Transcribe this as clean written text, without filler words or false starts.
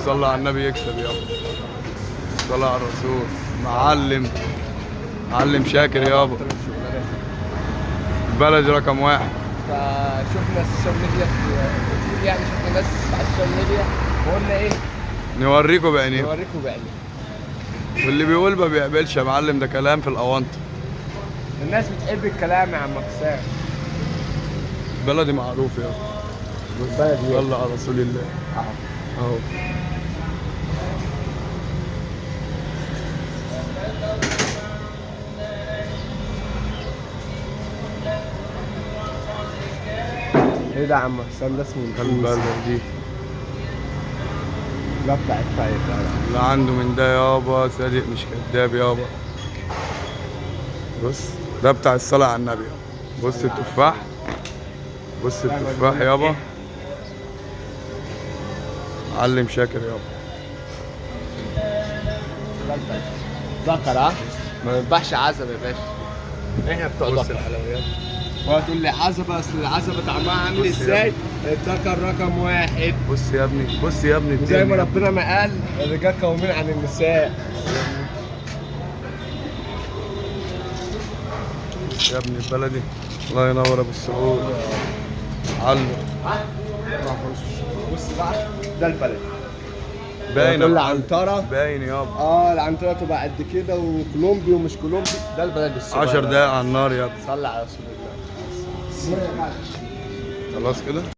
صلى على النبي يكسب يابا. صلى على الرسول. معلم، معلم شاكر يابا. البلد رقم واحد. فشفنا ال social media كتير، يعني شفنا ناس على ال social media وقلنا ايه؟ نوريكم بعينيكم. نوريكم بعينيكم. واللي بيقول ما بيقبلش يا معلم، ده كلام في الاونطه. الناس بتحب الكلام يا عم حسام. بلدي معروف يابا. البلدي صلى على رسول الله. اهو. ايه ده يا عم حسام؟ ده اسمه البلد دي ده بتاع الطيب ده. اللي عنده من ده يابا صادق مش كداب يابا. بص ده بتاع الصلاة على النبي يابا. بص التفاح، بص التفاح يابا. علم شاكر يابا. ذكر ها؟ ما بنذبحش عزب يا باشا، احنا بتوع بص ذكر. الحلويات. وهتقول لي عزبه، اصل العزبة طعمها عامل بص يا ازاي؟ الذكر رقم واحد. بص يا ابني، بص يا ابني. وزي ما ربنا ما قال الرجال قوامين عن النساء. بص يا ابني البلدي. الله ينور ابو السعود. علم. بص بقى ده البلد. باين تقول لي يا معلم. عنترة. باين يابا. العنترة تبقى قد كده، وكولومبي ومش كولومبي. ده البلد الصغير. 10 دقايق على النار يابا. صلي على رسول الله. خلاص كده.